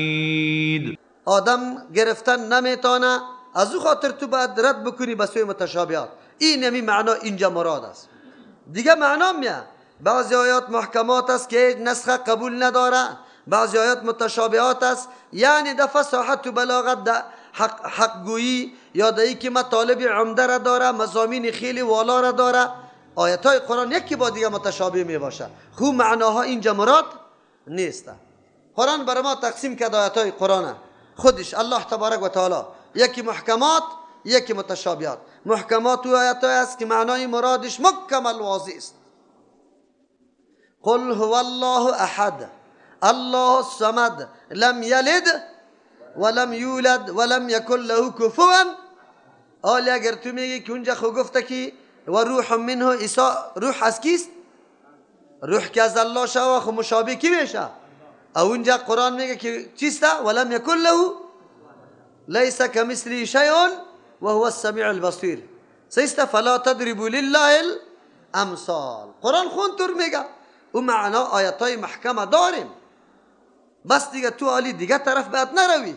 حمید. آدم گرفتن نمیتونه، از او خاطر تو باید رد بکنی به سوی متشابهات. این همی معنا اینجا مراد است. دیگه معنا میه بعضی آیات محکمات است که نسخه قبول نداره، بعضی آیات متشابهات است، یعنی در فصاحت و بلاغت، در حقگویی یا در که مطالب عمده را داره، مضامین خیلی والا را داره. آیت های قرآن یکی با دیگه متشابه می باشه. خو معناها اینجا مراد نیست. قرآن برای ما تقسیم کرد آیت های قرآن خودش الله تبارک و تعالی، یکی محکمات یکی متشابهات. محکمات و آیت های است که معنای مرادش مکمل واضح است. قل هو الله احد الله الصمد لم یلد ولم یولد ولم یکن له کفوا. آلی اگر تو میگی که اونجا خو گفته که و روح منه، عیسی روح از کیست؟ روح که از الله شوه خو مشابه کی میشه؟ او اونجا قرآن میگه که چیست؟ ولم یکن له لیس کمثله شیء وهو السمیع البصیر. سیست فلا تضربوا لله الامثال. قرآن خون تور میگه او معنا آیت های محکمه داریم، بس دیگه تو عالی دیگه طرف باید نروی،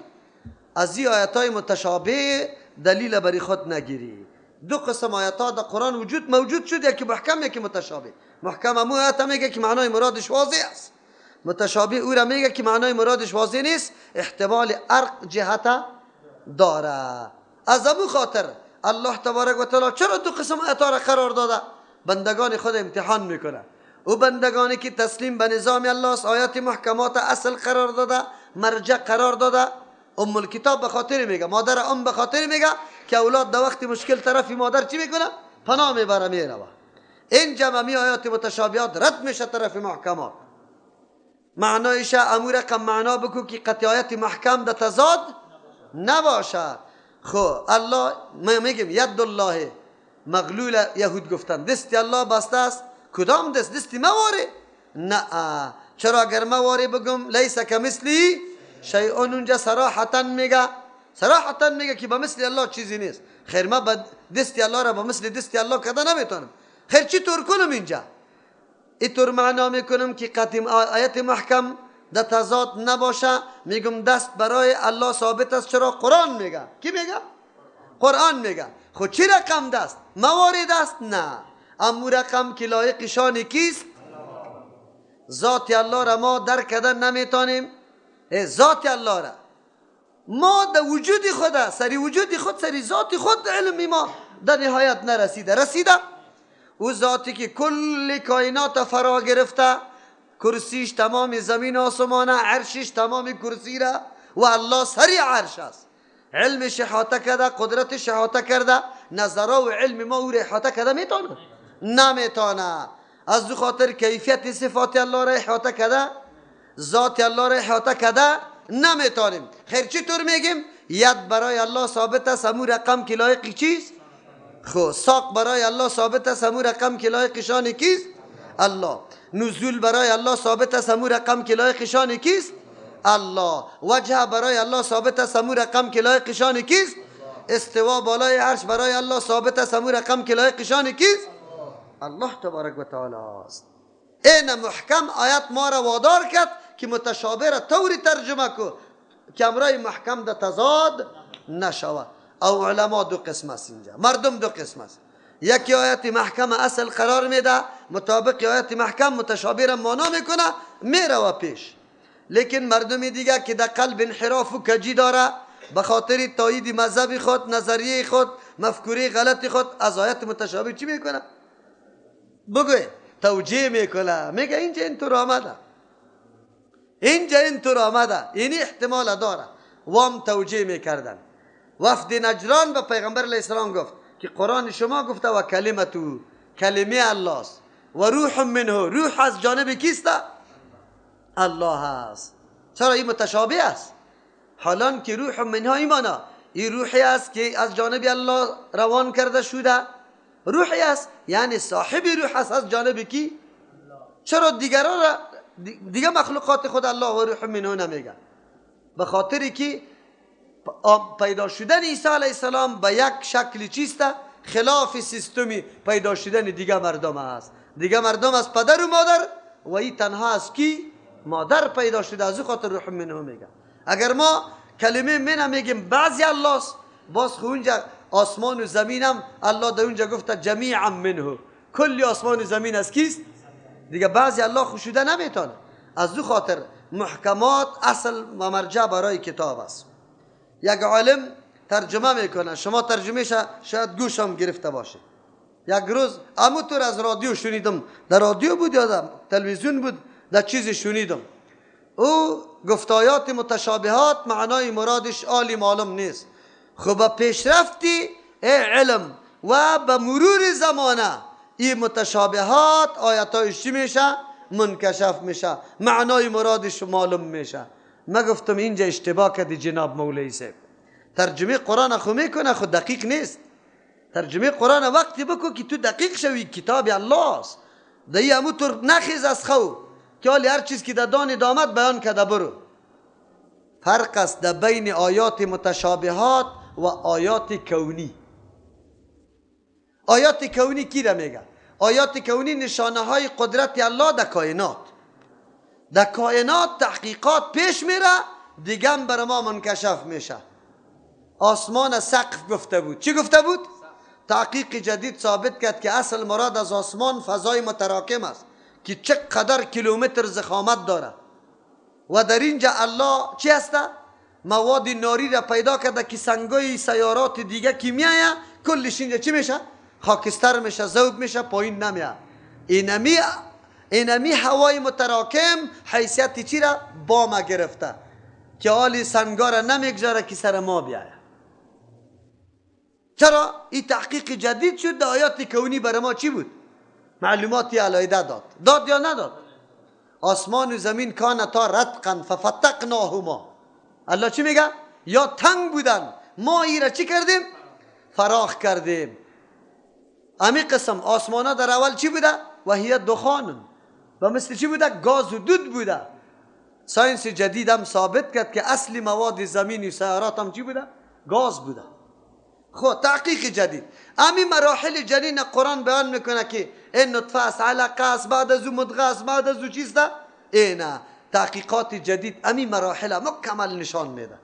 از این آیت های متشابه دلیل بری خود نگیری. دو قسم آیت ها در قرآن وجود موجود شد، یکی محکم یکی متشابه. محکم امو آیت میگه که معنای مرادش واضح است، متشابه او را میگه که معنای مرادش واضح نیست، احتمال ارق جهت داره. از امو خاطر الله تبارک و تعالی چرا دو قسم آیت ها را قرار داده؟ بندگان خود امتحان میکنه. او بندگانی که تسلیم به نظام الله است، آیات محکمات اصل قرار داده، مرجع قرار داده. ام الکتاب به خاطر میگه، مادر ام به خاطر میگه که اولاد در وقت مشکل طرف مادر چی میکنه؟ پناه میبره میروه. این جمعی آیات متشابهات رد میشه طرف محکمات. معنایش امو رقم معنا بکو که قطع آیت محکم در تضاد نباشه. خو الله ما میگیم ید الله مغلول، یهود گفتن دست الله بسته است. کدام دست؟ دستی مواره؟ نه. چرا اگر مواره بگم لیس کمثلی شیء، اونجا صراحتا میگه، صراحتا میگه که به مثل الله چیزی نیست. خیر ما دستی الله را به مثل دستی الله کده نمیتونم. خیر چی طور کنم اینجا؟ اینطور معنا میکنم که قدیم آیت محکم در تضاد نباشه، میگم دست برای الله ثابت است. چرا؟ قرآن میگه. کی میگه؟ قرآن میگه. خب چی رقم دست؟ موارد است؟ نه. امو رقم که لایق شان کیست؟ ذات الله را ما درک کردن نمیتونیم. ذات الله را ما در وجود خود، سری وجود خود، سری ذات خود علم ما در نهایت نرسیده. رسیده او ذاتی که کل کائنات فرا گرفته، کرسیش تمام زمین آسمانه، عرشش تمام کرسی را، و الله سری عرش است. علمش احاطه کرده، قدرتش احاطه کرده، نظرها و علم ما او را احاطه کرده میتونه؟ نمیتونه. از دو خاطر کیفیت صفات الله را احاطه کرده، ذات الله را احاطه کرده نمیتونیم. خیر چطور میگیم؟ ید برای الله ثابت است، همون رقم که لایق چیست؟ خو ساق برای الله ثابت است، همون رقم که لایق شان کیست؟ الله. نزول برای الله ثابت است، همون رقم که لایق شان کیست؟ الله. وجه برای الله ثابت است، همون رقم که لایق شان کیست؟ استوا بالای عرش برای الله ثابت است، همون رقم که لایق شان کیست؟ الله تبارک و تعالی است. این محکم آیت ما را وادار کرد که متشابه را طوری ترجمه کو که امرای محکم در تضاد نشود. او علما دو قسم است اینجا، مردم دو قسم است. یکی آیت محکم اصل قرار میده، مطابق آیت محکم متشابه را معنا میکنه، میره و پیش. لیکن مردم دیگه که در قلب انحراف و کجی داره، به خاطر تایید مذهب خود، نظریه خود، مفکوره غلط خود، از آیت متشابه چی میکنه؟ بگوی توجیه میکنه، میگه اینجا اینطور آمده، اینجا اینطور آمده، اینی احتمال داره. وام توجیه میکردن. وفد نجران به پیغمبر علیه السلام گفت که قرآن شما گفته و کلمتو، کلمه الله است، و روح منه، روح از جانب کیست؟ الله است. چرا این متشابه است؟ حالان که روح منه ایمانا، این روحی است که از جانب الله روان کرده شده، روحی است، یعنی صاحب روح است از جانب کی؟ چرا دیگران را، دیگه مخلوقات خود الله و روح منه نمیگه؟ به خاطر که پیدا شدن عیسی علیه السلام به یک شکل چیست؟ خلاف سیستمی پیدا شدن دیگه مردم است. دیگه مردم از پدر و مادر، و این تنها از کی؟ مادر پیدا شده، از او خاطر روح منه میگه. اگر ما کلمه من میگیم بعضی الله است، باز خو اونجا آسمان و زمینم الله در اونجا گفته جمیعا منه، کلی آسمان و زمین از کیست؟ دیگه بعضی الله خوشوده نمیتونه. از دو خاطر محکمات اصل و مرجع برای کتاب است. یک عالم ترجمه میکنه، شما ترجمه شاید گوشم گرفته باشه. یک روز اموتور از رادیو شنیدم، در رادیو بود یا در تلویزیون بود، در چیزی شنیدم، او گفت آیات متشابهات معنای مرادش عالی معلوم نیست. خب به پیشرفتی علم و به مرور زمانه این متشابهات آیاتایش چی میشه؟ منکشف میشه، معنای مرادش معلوم میشه. ما گفتم اینجا اشتباه کردی جناب مولوی صاحب. ترجمه قرآن خو میکنه، خو دقیق نیست. ترجمه قرآن وقتی بکو که تو دقیق شوی، کتاب الله است. دی امو تو نخیز از خو که حالی هر چیز که در دان دامد بیان کرده برو. فرق است در بین آیات متشابهات و آیات کونی. آیات کونی کی را میگه؟ آیات کونی نشانه های قدرت الله در کائنات. در کائنات تحقیقات پیش میره، دیگه هم بر ما منکشف میشه. آسمان سقف گفته بود، چی گفته بود؟ تحقیق جدید ثابت کرد که اصل مراد از آسمان فضای متراکم است که چقدر کیلومتر ضخامت داره و در اینجا الله چی هسته؟ مواد ناری را پیدا کرده که سنگای سیارات دیگه که میایه کلش اینجا چی میشه؟ خاکستر میشه، ذوب میشه، پایین نمیاد. اینمی هوای متراکم حیثیت چی را؟ بام گرفته که حالی سنگا را نمیگذاره که سر ما بیایه. چرا؟ این تحقیق جدید شد در آیات کونی برای ما چی بود؟ معلوماتی علیحده داد. داد یا نداد؟ آسمان و زمین کانتا رتقا ففتقناهما. الله چی میگه؟ یا تنگ بودن، ما ای را چی کردیم؟ فراخ کردیم. امی قسم آسمان ها در اول چی بوده؟ و هی دخان، و مثل چی بوده؟ گاز و دود بوده. science جدید هم ثابت کرد که اصل مواد زمین و سیارات هم چی بوده؟ گاز بوده. خب تحقیق جدید امی مراحل جنین قرآن بیان میکنه که این نطفه است، علقه است، بعد از او مدغه است، بعد از او چیست؟ اینه تحقیقات جدید امی مراحل مکمل نشان میده.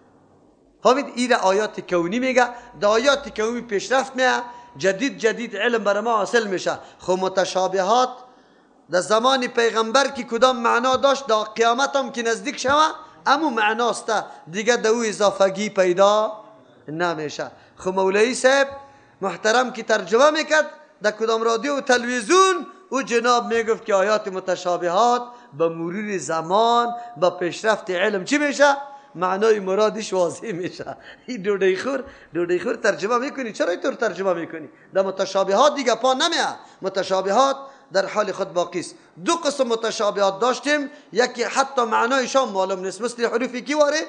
فهمید؟ ایره آیات کونی میگه. در آیات کونی پیشرفت میه، جدید جدید علم بر ما حاصل میشه. خب متشابهات در زمان پیغمبر که کدام معنا داشت، در قیامت هم که نزدیک شوه امو معناست، دیگه در او اضافگی پیدا نمیشه. خب مولوی صاحب محترم که ترجمه میکرد در کدام رادیو و تلویزیون، او جناب میگفت که آیات متشابهات به مرور زمان با پیشرفت علم چی میشه؟ معنای مرادش واضح میشه. این دوده خور ترجمه میکنی، چرا اینطور ترجمه میکنی؟ در متشابهات دیگه پا نمیه، متشابهات در حال خود باقی است. دو قسم متشابهات داشتیم، یکی حتی معنایشان معلوم نیست، مثل حروف کی واره؟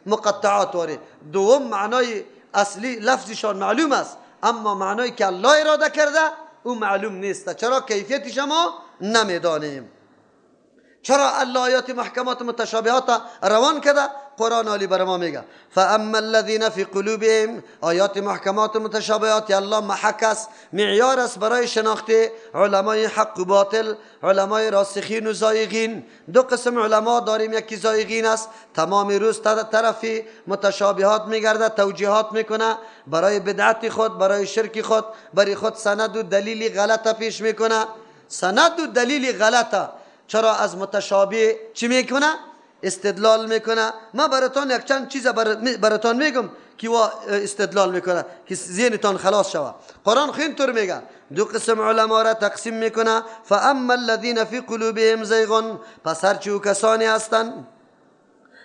مقطعات واره. دوم معنای اصلی لفظشان معلوم است، اما معنایی که الله اراده کرده او معلوم نیست. چرا؟ کیفیتش ما نمیدانیم. چرا الله آیات محکمات متشابهات روان کرده؟ قرآن عالی بر ما میگه فاما الذین فی قلوبهم، آیات محکمات متشابهات الله محک است، معیار است برای شناخت علمای حق و باطل، علمای راسخین و زایغین. دو قسم علما داریم، یکی زایغین است، تمام روز طرف متشابهات میگرده، توجیهات میکنه برای بدعت خود، برای شرک خود، برای خود سند و دلیل غلط پیش میکنه. سند و دلیل غلطه. چرا از متشابه چی میکنه؟ استدلال میکنه. ما براتون یک چند چیز براتون میگم که استدلال میکنه که ذهنتان خلاص شوه. قرآن خیلی طور میگه دو قسم علما را تقسیم میکنه. فاما الذین فی قلوبهم زیغ، پس هرچی کسانی هستند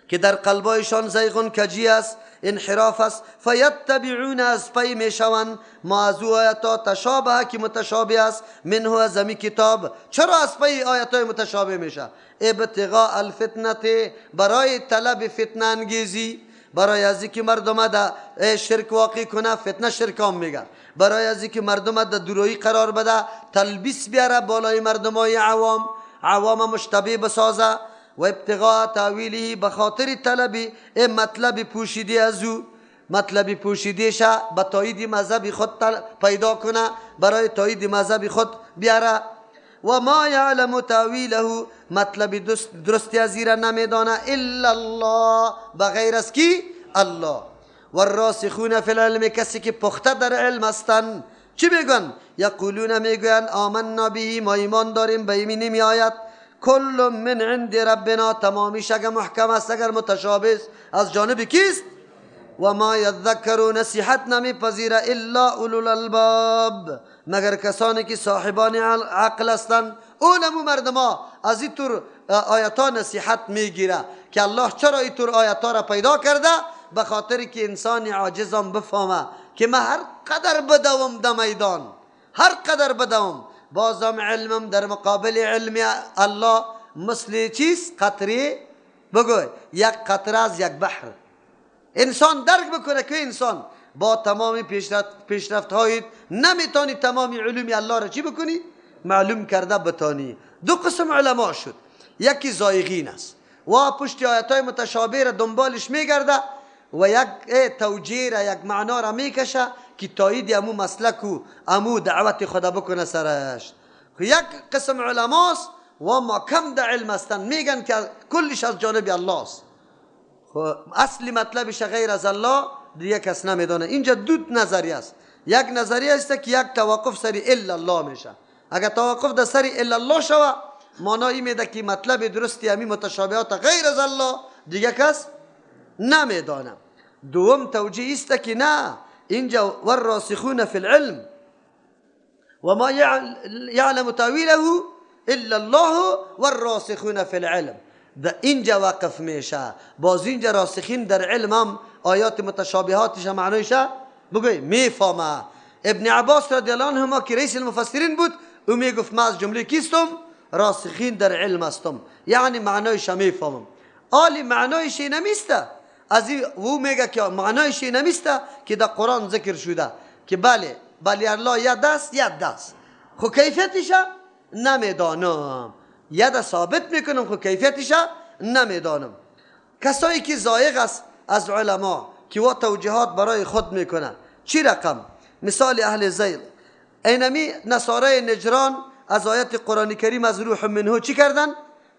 که در قلبایشان زیغ کجی است، انحراف است، فیتبعون از پی میشوند ما از او آیتا تشابه که متشابه است، منه از امی کتاب. چرا از پی آیتای متشابه میشه؟ ابتغاء الفتنه، برای طلب فتنه انگیزی، برای از اینکه مردم در شرک واقع کنه، فتنه شرک هم میگه، برای از اینکه مردم در درویی قرار بده، تلبیس بیاره بالای مردمای عوام، عوام مشتبه بسازه، و ابتغاء تاویله، بخاطر طلب مطلب پوشیده از او، مطلب پوشیده شه به تایید مذهب خود پیدا کنه، برای تایید مذهب خود بیاره. و ما یعلم تاویله، مطلب درستی از را نمیدانه الا الله، بغیر از کی؟ الله. والراسخون فی العلم، کسی که پخته در علم هستند چی میگن؟ یقولون، میگوین آمنا به، ما ایمان داریم به این نمی آید. کل من عند ربنا، تمامیش اگر محکم است اگر متشابه است از جانب کیست؟ و ما یذکر، نصیحت نمیپذیره الا اولو الالباب، مگر کسانی که صاحبان عقل هستند. اونمو مردما از این طور آیت ها نصیحت میگیره که الله چرا این طور آیت ها را پیدا کرده؟ به خاطر که انسان عاجزم بفهمه که من هر قدر بدوم در میدان، هر قدر بدوم، بازم علمم در مقابل علم الله مثل چیست؟ قطره. بگوی یک قطره از یک بحر. انسان درک بکنه که انسان با تمام پیشرفت هایت نمیتونی تمام علوم الله را چی بکنی؟ معلوم کرده بتانی. دو قسم علما شد، یکی زایغین است و پشت آیت های متشابه را دنبالش میگرده و یک توجیه را، یک معنا را میکشه که تایید امو مسلک و امو دعوت خدا بکنه سرش. یک قسم علماست و ما کم در علم هستند، میگن که کلش از جانب الله است، اصل مطلبش غیر از الله دیگه کس نمیدانه. اینجا دو نظریه است. یک نظریه است که یک توقف سری الا الله میشه. اگر توقف در سری الا الله شوه، معنی میده که مطلب درستی امی متشابهات غیر از الله دیگه کس نمیدانه. دوم توجیه است که نه، اینجا والراسخون فی العلم و ما یعلم تاویله الا الله والراسخون فی العلم، در اینجا وقف میشه. باز اینجا راسخین در علم هم آیات متشابهاتش معنیش بگوی میفهمه. ابن عباس رضی الله عنهما که رئیس المفسرین بود، او میگفت ما از جمله کیستم؟ راسخین در علم هستم، یعنی معنایش میفهمم. آلی معنایش نمیسته، از او میگه که معنایش نمیسته که در قرآن ذکر شده که بله بله الله ید است، ید است، خو کیفیتش نمیدانم. ید ثابت میکنم خو کیفیتش نمیدانم. کسایی که زایغ است از علما که وا توجیهات برای خود میکنه، چی رقم؟ مثال اهل زیغ، اینمی نصارای نجران از آیت قرآن کریم از روح منه چی کردن؟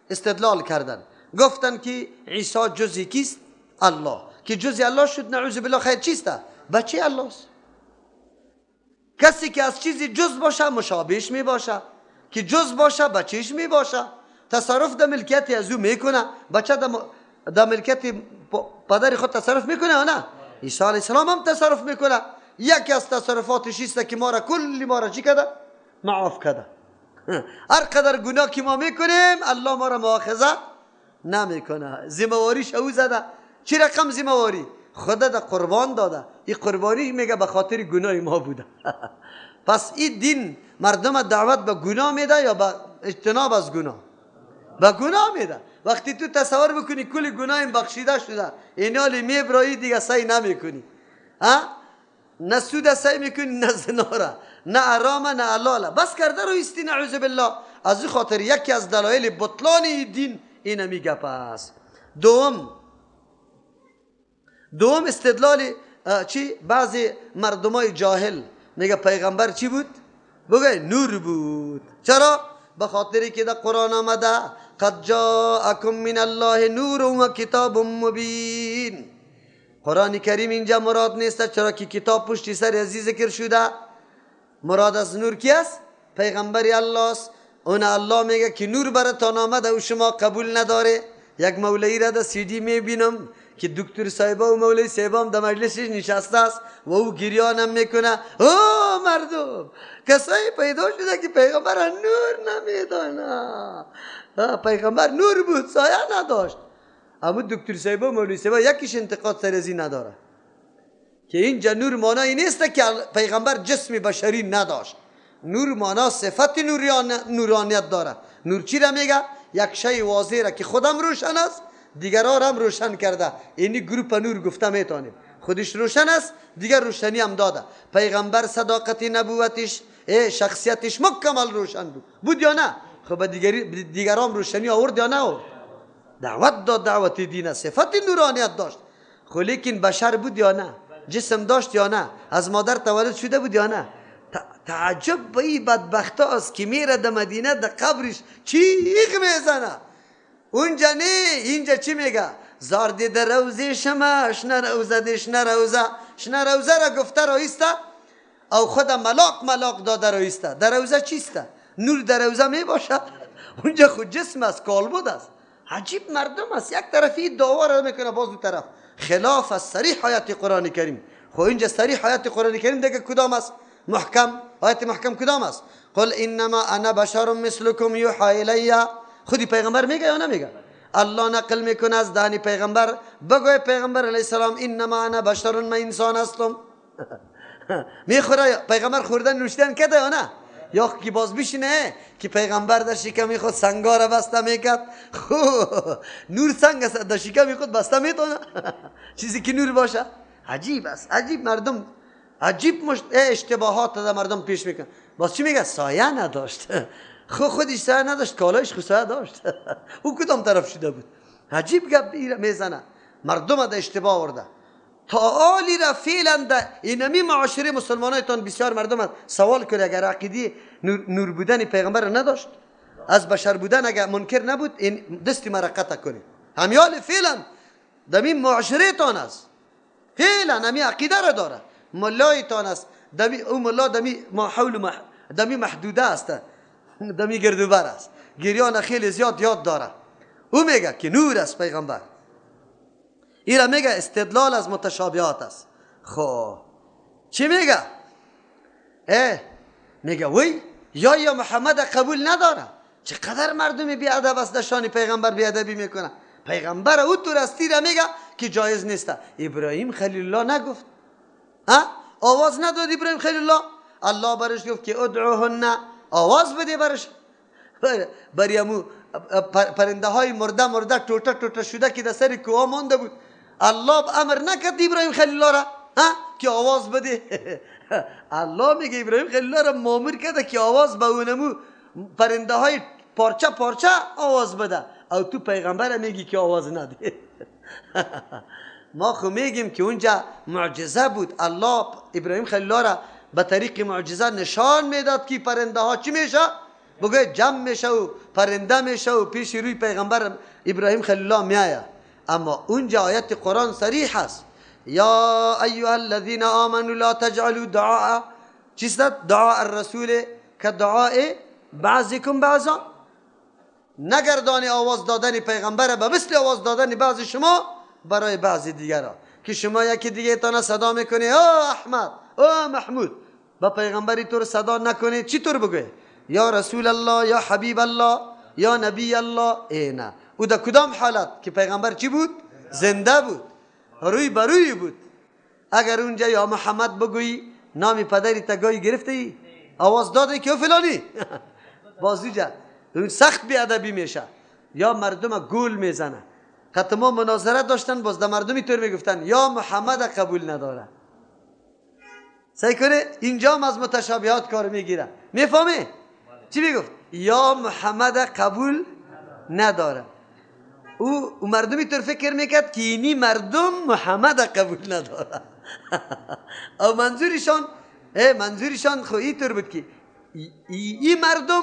استدلال کردن، گفتن که عیسی جزی کیست؟ الله. که جزی الله شد نعوذ بالله خیر چیست؟ بچه الله است. کسی که از چیزی جز باشه مشابهش می باشه، که جز باشه بچهش می باشه، تصرف در ملکیت از او میکنه. بچه در ملکیت پدر خود تصرف میکنه یا نه؟ عیسی علیه السلام هم تصرف میکنه. یکی از تصرفاتش است که ما را کلی ما را چی کرده؟ معاف کرده. هر قدر گناه که ما میکنیم الله ما را مؤاخذه نمیکنه. ذمه‌واریش او زده. چی رقم ذمه‌واری؟ خدا در قربان داده. این قربانی میگه به خاطر گناه ما بوده. پس این دین مردم دعوت به گناه میده یا به اجتناب از گناه؟ به گناه میده. وقتی تو تصور بکنی کل گناه بخشیده شده، اینالی میبرایی دیگه سعی نمیکنی، ها؟ نه سود سعی میکنی، نه زنا، نه حرام، نه حلاله، بس کرده رو ایستی نعوذ بالله. از این خاطر یکی از دلایل بطلان دین اینه میگه. پس دوم استدلال چی؟ بعضی مردمای جاهل میگه پیغمبر چی بود؟ بگه نور بود. چرا؟ به خاطری که در قرآن آمده قد جاءکم من الله نور و کتاب مبین. قرآن کریم اینجا مراد نیست، چرا که کتاب پشتی سر ازی ذکر شده. مراد از نور کی است؟ پیغمبر الله است. اون الله میگه که نور براتان آمده و شما قبول نداره. یک مولوی را در سی دی میبینم که دکتر صاحبه و مولوی صاحبه هم در مجلسش نشسته است و او گریانم میکنه. او مردم کسایی پیدا شده که پیغمبر نور نمیدانه. پیغمبر نور بود، سایه نداشت. اما دکتر صاحبه و مولوی صاحبه یکیش انتقاد سر ازی نداره که اینجا نور معنای نیست که پیغمبر جسم بشری نداشت. نور معنا صفت نورانیت داره. نور چی را میگه؟ یک شی واضح را که خودم روشن است، دیگران هم روشن کرده. اینی گروپ نور گفته میتونیم. خودش روشن است، دیگر روشنی هم داده. پیغمبر صداقت نبوتش، شخصیتش مکمل روشن بود. بود یا نه؟ خب دیگران روشنی آورد یا نه آورد؟ دعوت داد، دعوت دین، صفت نورانیت داشت. خب لیکن بشر بود یا نه؟ جسم داشت یا نه؟ از مادر تولد شده بود یا نه؟ تعجب به این بدبخت است که میره در مدینه در قبرش چیغ میزنه. اونجا نه، اینجا چی میگه؟ زار دیده روزه شما شنه روزه ده شنه روزه شنه روزه را گفته رایسته او خود ملاق ملاق داده رایسته. در روزه چیسته؟ نور در روزه می باشه؟ اونجا خود جسم است، کالبد است. عجیب مردم است، یک طرفی دعوا را میکنه، باز دو طرف خلاف از صریح آیت قرآن کریم. خب اینجا صریح آیت قرآن کریم دیگه کدام است؟ محکم. آیت محکم کدام است؟ قل انما انا بشر مثلکم یوحى الی. خودی پیغمبر میگه یا نمیگه؟ الله نقل میکنه از دهن پیغمبر، بگوی پیغمبر علیه السلام انما انا بشر، من انسان هستم. میخوره پیغمبر خوردن نوشیدن کده یا نه؟ یا که باز بشینه که پیغمبر در شکمی خود سنگا را بسته میکرد. خو نور سنگ است در شکمی خود بسته میتونه چیزی که نور باشه. عجیب است، عجیب مردم، عجیب اشتباهات در مردم پیش میکنه. باز چی میگه؟ سایه نداشت. خو خودش سایه نداشت، کالایش خو سایه داشت. او کدام طرف شده بود؟ عجیب گپ میزنه، مردم در اشتباه آورده. تا آلی را فعلا در اینمی معاشره مسلمانایتان بسیار مردم هست. سوال کنه اگر عقیده نور بودن پیغمبر را نداشت، از بشر بودن اگر منکر نبود، این دستی مرا قطع کنه. همیال فعلا در این معاشره تان است، فعلا همی عقیده را داره. ملایتان است، دمی او ملا دمی ما حول دمی محدوده است، دمی گردوبر است، گریان خیلی زیاد یاد داره. او میگه که نور است پیغمبر. ایرا میگه استدلال از متشابهات است. خب چی میگه؟ میگه وی یا محمد قبول نداره. چقدر مردم بی ادب است، در شان پیغمبر بی ادبی میکنه. پیغمبر او تو راستی را میگه که جایز نیست. ابراهیم خلیل الله نگفت، ها آواز نداد ابراهیم خلیل الله. الله برش گفت که ادعوهن، آواز بده برش. بری پرنده های مرده مرده توته توته شده که در سر کوه مانده بود، الله امر نکرد ابراهیم خلیل الله را ها که آواز بده. الله میگه ابراهیم خلیل الله را مامور کرده که آواز به اونمو پرنده های پارچه پارچه آواز بده، او تو پیغمبر میگی که آواز نده. ما خو میگیم که اونجا معجزه بود. الله ابراهیم خلیل الله را به طریق معجزه نشان میداد که پرنده ها چی میشه، بگه جمع میشه و پرنده میشه و پیش روی پیغمبر ابراهیم خلیل الله میآید. اما اونجا آیت قرآن صریح است، یا ایها الذین آمنوا لا تجعلوا دعاء چیست؟ دعاء الرسول که دعاء بعضکم بعضا. نگردان آواز دادن پیغمبر به مثل آواز دادن بعض شما برای بعض دیگرا، که شما یکی دیگه تانه صدا میکنه او احمد او محمود، با پیغمبری طور صدا نکنه. چی طور بگه؟ یا رسول الله، یا حبیب الله، یا نبی الله. ای نه، او در کدام حالت که پیغمبر چی بود؟ زنده بود، روی بروی بود. اگر اونجا یا محمد بگویی، نام پدری تا گاهی گرفته ای؟ آواز داده که او فلانی. باز اینجا سخت بی ادبی میشه، یا مردم گول میزنه. ما مناظره داشتن، باز در مردمی طور میگفتن یا محمد قبول نداره. سعی کنه اینجا هم از متشابهات کار میگیره. میفهمی؟ چی میگفت؟ یا محمد قبول نداره. او مردمی طور فکر میکرد که اینی مردم محمد قبول نداره. او منظورشان منظورشان خو اینطور بود که این مردم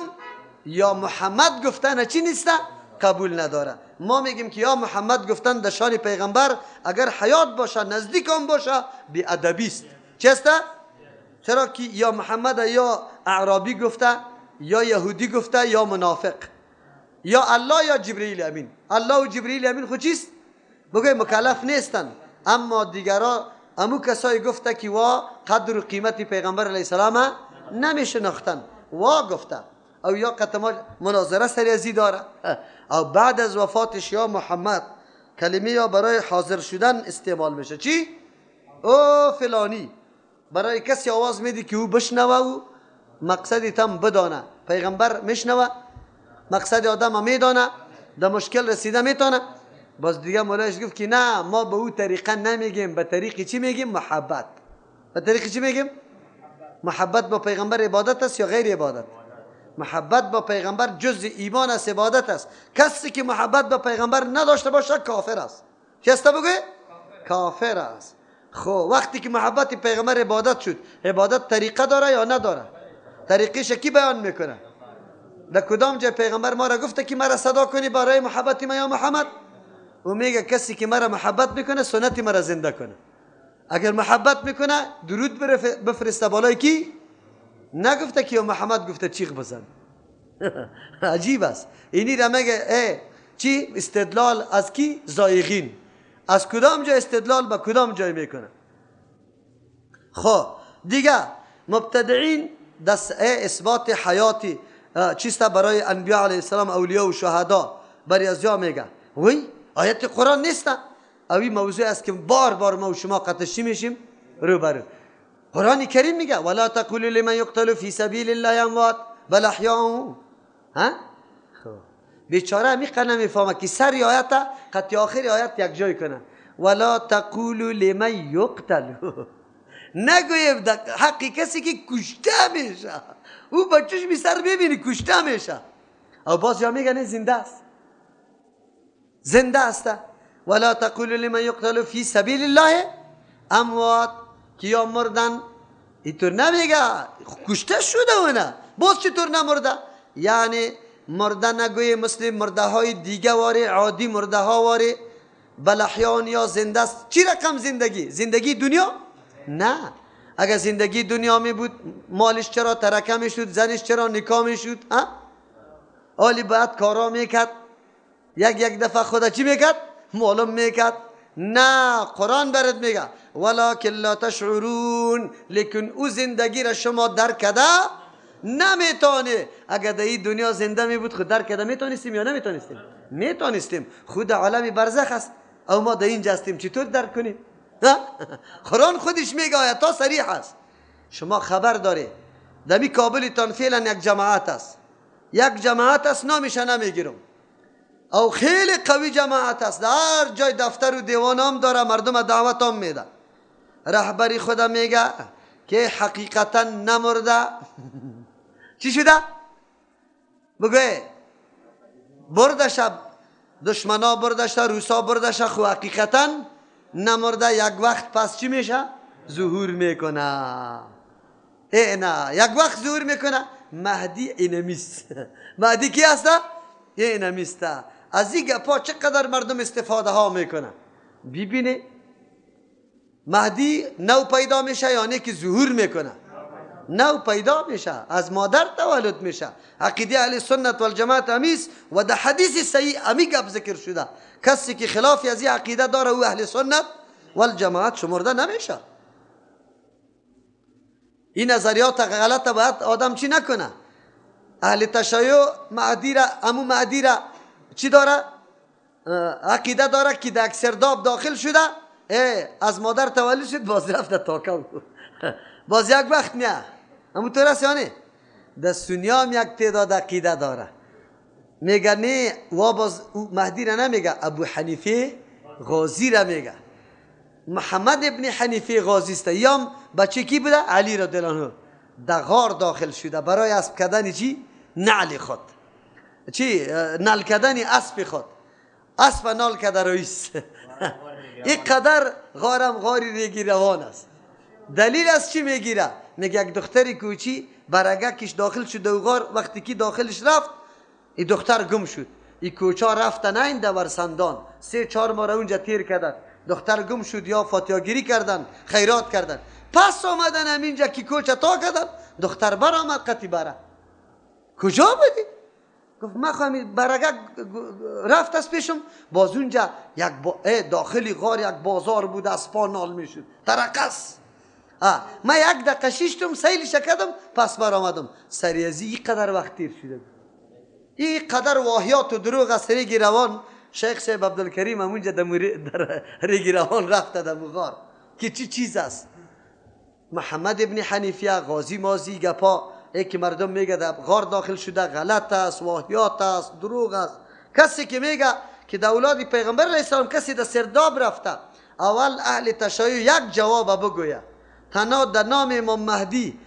یا محمد گفتن چی نیسته؟ قبول نداره. ما میگیم که یا محمد گفتن در شان پیغمبر اگر حیات باشه، نزدیک هم باشه، بی ادبی است. چه است؟ چرا که یا محمد یا اعرابی گفته، یا یهودی گفته، یا منافق، یا الله یا جبرئیل امین. الله و جبرئیل امین خود چیست؟ بگوی مکلف نیستن. اما دیگرا امو کسایی گفته که وا قدر و قیمت پیغمبر علیه السلام نمیشناختن، وا گفته. او یا قطما مناظره سری ازی داره. او بعد از وفاتش یا محمد کلمه یا برای حاضر شدن استعمال میشه. چی؟ او فلانی، برای کسی آواز میدی که او بشنوه و مقصدی تم بدانه. پیغمبر میشنوه، مقصد آدم میدانه، در مشکل رسیده میتونه. باز دیگه مولایش گفت که نه، ما به او طریقه نمیگیم، به طریق چی میگیم؟ محبت. به طریق چی میگیم؟ محبت با پیغمبر عبادت است یا غیر عبادت؟ محبت با پیغمبر جز ایمان است، عبادت است. کسی که محبت با پیغمبر نداشته باشه کافر است. چی است بگه؟ کافر است. خب وقتی که محبت پیغمبر عبادت شد، عبادت طریقه داره یا نداره؟ طریقش کی بیان میکنه؟ در کدام جای پیغمبر ما را گفته که مرا صدا کنی برای محبت ما یا محمد؟ و میگه کسی که مرا محبت میکنه سنت مرا زنده کنه. اگر محبت میکنه درود بفرسته بالای کی؟ نگفته که محمد گفته چیغ بزن. عجیب است. اینی را میگه چی؟ استدلال از کی؟ زایغین. از کدام جای استدلال به کدام جای میکنه؟ خب دیگه مبتدعین دست اثبات حیاتی چیست برای انبیاء علیه السلام، اولیاء و شهدا برای از میگه وی آیت قرآن نیست. اوی موضوع است که بار بار ما و شما قطشی میشیم روبرو. قرآن کریم میگه ولا تقولوا لمن یقتل فی سبیل الله اموات بل احیاء. ها بیچاره همی نمیفهمه که سر آیت قطع آخر آیت یک جای کنه. ولا تقولوا لمن یقتل، نگویید حقی کسی که کشته میشه، او با چشم سر ببینی کشته میشه. او باز یا میگه نه زنده است، زنده است. ولا تقولوا لمن یقتل فی سبیل الله اموات، که یا مردن اینطور نمیگه کشته شده و نه باز چطور نمرده؟ یعنی مرده نگوی مثل مرده های دیگه واره، عادی مرده ها واره، بل احیان یا زنده است. چی رقم زندگی؟ زندگی دنیا؟ نه. اگر زندگی دنیا می بود مالش چرا ترکه می شد، زنش چرا نکاح می شد؟ ها؟ آلی باید کارا میکرد، یک یک دفعه خدا چی میکرد؟ معلوم میکرد. نه، قرآن برات میگه ولکن لا تشعرون، لیکن او زندگی را شما درک کرده نمیتونه. اگر در این دنیا زنده می بود خود درک کرده میتونستیم یا نمیتونستیم؟ میتونستیم. خود عالم برزخ است او ما در اینجا هستیم، چطور درک کنیم؟ قرآن خودش میگه آیت ها صریح است. شما خبر داره دمی کابلتان فعلا یک جماعت است، یک جماعت است نامش نمیگیرم، او خیلی قوی جماعت است، در جای دفتر و دیوان هم داره، مردم دعوت هم میده. رهبری خدا میگه که حقیقتا نمرده. چی شده؟ بگوی برده شب دشمنا برده شد، روسا برده شد، خو حقیقتا نمرده. یک وقت پس چی میشه؟ ظهور میکنه. ای نه، یک وقت ظهور میکنه. مهدی اینمیست. مهدی کی هست؟ اینمیست. از این گپا چقدر مردم استفاده ها میکنه. ببینه مهدی نو پیدا میشه یعنی که ظهور میکنه، نو پیدا میشه، از مادر تولد میشه. عقیده اهل سنت والجماعت امیست و در حدیث صحیح امی گپ ذکر شده. کسی که خلاف از این عقیده داره او اهل سنت والجماعت شمرده نمیشه. این نظریات غلط باید آدم چی نکنه. اهل تشیع مهدی را، امو مهدی را چی داره؟ عقیده داره که در سرداب داخل شده، از مادر تولد شد، باز رفت تاکل باز یک وقت نه. امو طور است یا نه؟ در سنی هم یک تعداد عقیده داره، میگه نه وا باز مهدی را نمیگه، ابو حنیفه غازی را میگه. محمد ابن حنیفه غازی است. یام بچه کی بوده؟ علی را دلانو در غار داخل شده برای اسب کردن چی؟ نعل خود، چی؟ نعل کردن اسب خود، اسب نال کرده رئیس. این قدر غارم غاری ریگی روان است. دلیل از چی میگیره؟ میگه یک دختری کوچی برگکش داخل شده و غار، وقتی که داخلش رفت این دختر گم شد. این کوچا رفتن این دور سندان 3-4 ماه اونجا تیر کردن، دختر گم شد، یا فاتحه‌گیری کردن، خیرات کردن، پس آمدن همینجا که کوچه تا کردن، دختر برآمد قطی بره. کجا بودی؟ گفت من خواهم برگک رفت از پیشم. باز اونجا یک داخلی غار یک بازار بود، اسپا نال میشد، ترقص. من یک دقیقه شیشتم سیلش کردم پس برآمدم. سریازی این قدر وقت تیر شده، این قدر واهیات و دروغ از ریگ روان. شیخ صاحب عبدالکریم هم اونجا در ریگ روان رفته در غار که چی چیز است. محمد ابن حنیفیه غازی مازی گپا ای که مردم میگه در غار داخل شده غلط است، واهیات است، دروغ است. کسی که میگه که در اولاد پیغمبر علیه السلام کسی در سرداب رفته، اول اهل تشیع یک جواب بگویه، تنها در نام امام مهدی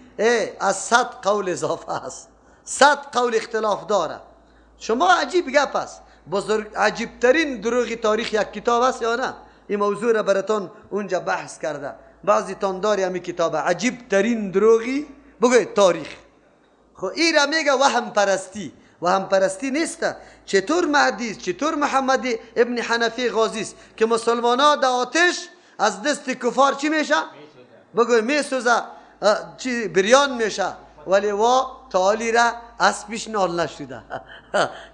از 100 قول اضافه است، 100 قول اختلاف داره. شما عجیب گپ است. بزرگ عجیب ترین دروغ تاریخ یک کتاب است یا نه؟ این موضوع را براتون اونجا بحث کرده، بعضی تان داری همین کتاب عجیب ترین دروغی بگوید تاریخ. خو ای را میگه وهم پرستی. وهم پرستی نیست. چطور مهدی است، چطور محمد ابن حنفی غازی است که مسلمان ها در آتش از دست کفار چی میشه؟ بگوی میسوزه، چی بریان میشه، ولی وا تعالی را از پیش نال نشده.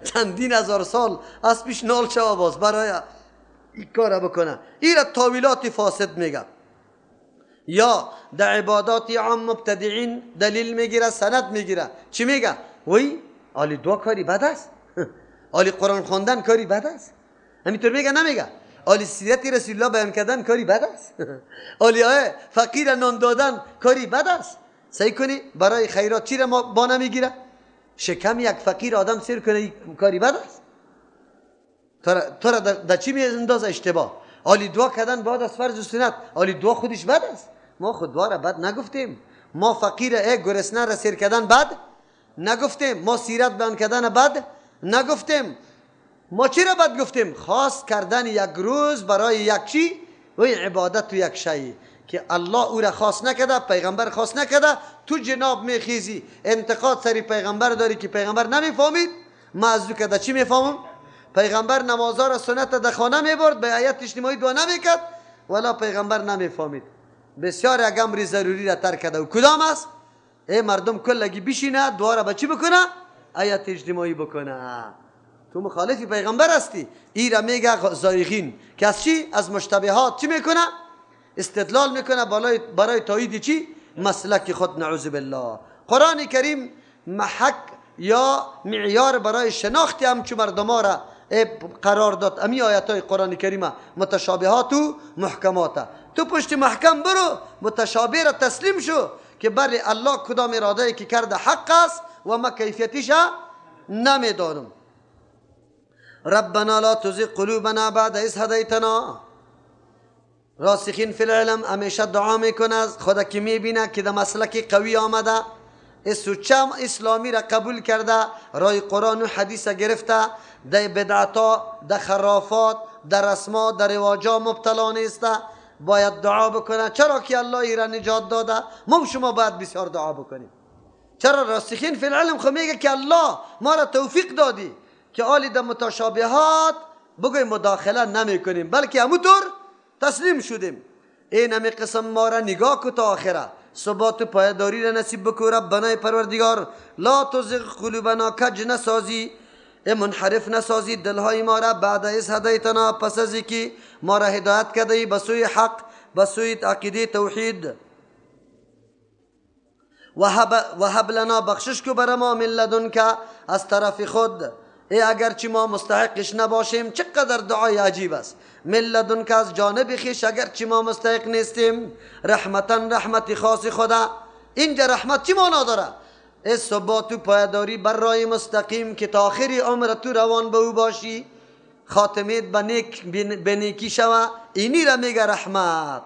چندین هزار سال از پیش نال شوه باز برای این کار بکنه. این را تاویلات فاسد میگه. یا در عبادات عام مبتدعین دلیل میگیره، سند میگیره. چی میگه؟ وی آلی دعا کاری بد است، آلی قرآن خواندن کاری بد است. همینطور میگه نمیگه؟ آلی سیرت رسول الله بیان کردن کاری بد است، آلی فقیر نان دادن کاری بد است. سعی کنی برای خیرات چی را با نمیگیره؟ شکم یک فقیر آدم سیر کنه کاری بد است. تو را در چی میاندازه؟ اشتباه. آلی دعا کردن بعد از فرض و سنت، آلی دعا خودش بد است. ما خود دعا را بد نگفتیم، ما فقیر گرسنه را سیر کردن بد نگفتیم، ما سیرت بیان کردن بد نگفتیم. ما چی را بد گفتیم؟ خاص کردن یک روز برای یک چی؟ و عبادت و یک شی که الله او را خاص نکرده، پیغمبر خاص نکرده. تو جناب میخیزی انتقاد سری پیغمبر داری که پیغمبر نمیفهمید. ما از او کده چی میفهمم؟ پیغمبر نمازها را سنت در خانه میبرد، به آیت اجتماعی دعا نمیکرد، ولی پیغمبر نمیفهمید. بسیار یک امر ضروری را ترک کرده. و کدام است؟ ای مردم کلگی بشینه دعا را به چی بکنه؟ آیت اجتماعی بکنه. تو مخالف پیغمبر هستی. ای را میگه زایغین که از چی؟ از مشتبهات چی میکنه؟ استدلال میکنه برای تایید چی؟ مسلک خود. نعوذ بالله. قرآن کریم محک یا معیار برای شناخت همچو مردم را قرار داد. امی آیت های قرآن کریم متشابهات و محکمات. تو پشت محکم برو، متشابه را تسلیم شو که بله الله کدام اراده که کرده حق است و ما کیفیتش نمیدانم. ربنا لا تزغ قلوبنا بعد إذ هدیتنا. راسخین فی العلم همیشه دعا میکنه، خدا که میبینه که در مسلک قوی آمده، سوچم اسلامی را قبول کرده، رای قرآن و حدیث گرفته، در بدعتا، در خرافات، در رسما، در رواجا مبتلا نیسته، باید دعا بکنه. چرا که الله ای را نجات داده. ما شما باید بسیار دعا بکنیم. چرا راسخین فی العلم خو میگه که الله ما را توفیق دادی که آلی در متشابهات بگوی مداخله نمی کنیم، بلکه همونطور تسلیم شدیم. این همی قسم ما را نگاه کو تا آخره، ثبات و پایداری را نصیب بکو. ربنا پروردگار لا تزغ قلوبنا، کج نسازی، منحرف نسازی دلهای ما را بعد از هدایتنا، پس از اینکه ما را هدایت کرده به سوی حق، به سوی عقیده توحید. وهب لنا، بخشش کو بر ما، من لدنک، از طرف خود. ای اگرچه ما مستحقش نباشیم. چقدر دعای عجیب است. من لدنک، از جانب خویش، اگرچه ما مستحق نیستیم. رحمتا، رحمت خاص خدا. اینجا رحمت چی معنا داره؟ ای ثبات و پایداری بر راه مستقیم که تا آخر عمر تو روان به او باشی، خاتمت به نیکی شوه. اینی را میگه رحمت.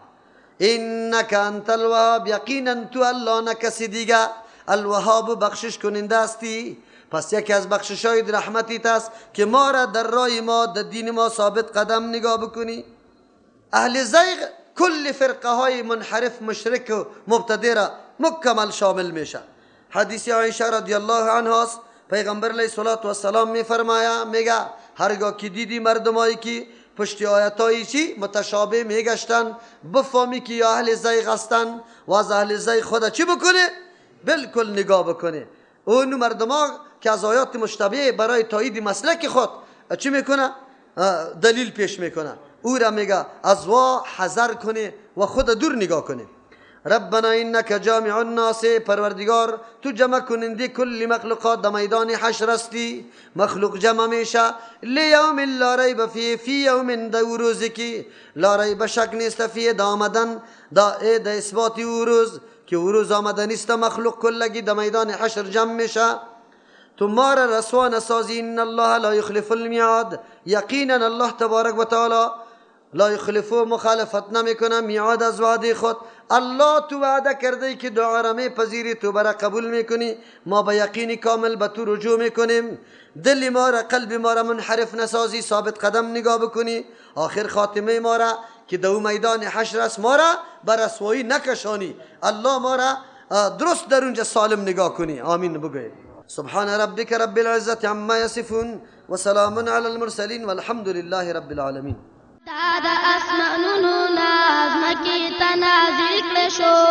انک انت الوهاب، یقینا تو الله نه کسی دیگه، الوهاب بخشش کننده هستی. پس یکی از بخشش های رحمتیت است که ما را در راه ما، در دین ما ثابت قدم نگاه بکنی. اهل زیغ کل فرقه های منحرف، مشرک و مبتدع را مکمل شامل میشه. حدیث عایشه رضی الله عنها است، پیغمبر علیه الصلاة والسلام میفرماید، میگه هرگاه که دیدی مردمایی که پشت آیتایی چی متشابه میگشتن، بفهمی که یا اهل زیغ هستن و از اهل زیغ خود چی بکنه؟ بالکل نگاه بکنه. اون مردما که از آیات مشتبه برای تایید مسلک خود چی میکنه؟ دلیل پیش میکنه. او را میگه از وا حذر کنه و خود دور نگاه کنه. ربنا انک جامع الناس، پروردگار تو جمع کننده کل مخلوقات در میدان حشر هستی. مخلوق جمع میشه لیوم لا ریب فیه، فی یوم، در روزی که لا ریب شک نیست، فیه در آمدن، در اثبات او روز که او روز آمده نیست، مخلوق کلگی در میدان حشر جمع میشه. تو ما را رسوا نسازی. ان الله لا یخلف المیعاد، یقینا الله تبارک و تعالی لا یخلف، مخالفت نمیکنه میعاد از وعده خود. الله تو وعده کرده که دعا را میپذیری، تو برا قبول میکنی، ما به یقین کامل به تو رجوع میکنیم. دل ما را، قلب ما را منحرف نسازی، ثابت قدم نگاه بکنی. آخر خاتمه ما را که دو میدان حشر است، ما را به رسوایی نکشانی. الله ما را درست در اونجا سالم نگاه کنی. آمین بگوید. سبحان ربك رب العزة عما يصفون وسلام على المرسلين والحمد لله رب العالمين. دا د اسمانونو نه ځمکې ته نازل کړی شو.